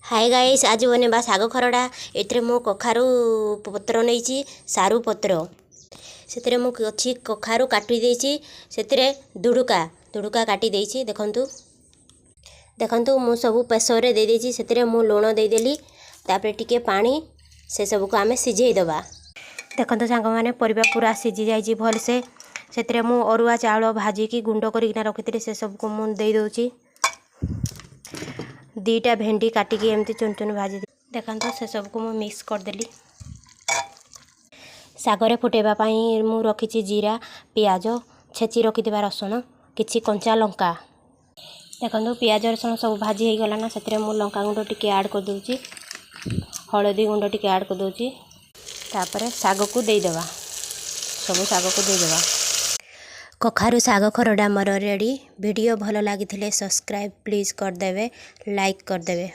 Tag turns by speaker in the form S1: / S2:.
S1: ହାଏ guys, ଆଜି ବନେଇବା ଶାଗ ଖରଡ଼ା। ଏଥିରେ ମୁଁ କଖାରୁ ପତ୍ର ନେଇଛି, ସାରୁ ପତ୍ର, ସେଥିରେ ମୁଁ କିଛି କଖାରୁ କାଟି ଦେଇଛି, ସେଥିରେ ଦୁଡ଼ୁକା ଦୁଡ଼ୁକା କାଟି ଦେଇଛି। ଦେଖନ୍ତୁ ଦେଖନ୍ତୁ, ମୁଁ ସବୁ ପ୍ରେସରରେ ଦେଇଦେଇଛି। ସେଥିରେ ମୁଁ ଲୁଣ ଦେଇଦେଲି, ତାପରେ ଟିକେ ପାଣି। ସେସବୁକୁ ଆମେ ସିଝେଇ ଦେବା। ଦେଖନ୍ତୁ ସାଙ୍ଗମାନେ, ପରିବା ପୁରା ସିଝି ଯାଇଛି ଭଲସେ। ସେଥିରେ ମୁଁ ଅରୁଆ ଚାଉଳ ଭାଜିକି ଗୁଣ୍ଡ କରିକିନା ରଖିଥିଲି, ସେସବୁକୁ ମୁଁ ଦେଇଦେଉଛି। 2ଟା ଭେଣ୍ଡି କାଟିକି ଏମିତି ଚୁନ ଚୁନ ଭାଜି, ଦେଖନ୍ତୁ, ସେସବୁକୁ ମୁଁ ମିକ୍ସ କରିଦେଲି। ଶାଗରେ ଫୁଟେଇବା ପାଇଁ ମୁଁ ରଖିଛି ଜିରା, ପିଆଜ, ଛେଚି ରଖିଥିବା ରସୁଣ, କିଛି କଞ୍ଚା ଲଙ୍କା। ଦେଖନ୍ତୁ, ପିଆଜ ରସୁଣ ସବୁ ଭାଜି ହେଇଗଲା ନା, ସେଥିରେ ମୁଁ ଲଙ୍କା ଗୁଣ୍ଡ ଟିକେ ଆଡ଼୍ କରିଦେଉଛି, ହଳଦୀ ଗୁଣ୍ଡ ଟିକେ ଆଡ଼୍ କରିଦେଉଛି। ତାପରେ ଶାଗକୁ ଦେଇଦେବା, ସବୁ ଶାଗକୁ ଦେଇଦେବା। କଖାରୁ ଶାଗ ଖରଡ଼ା ଆମର ରେଡ଼ି। ଭିଡ଼ିଓ ଭଲ ଲାଗିଥିଲେ ସବସ୍କ୍ରାଇବ୍ ପ୍ଲିଜ୍ କରିଦେବେ, ଲାଇକ୍ କରିଦେବେ।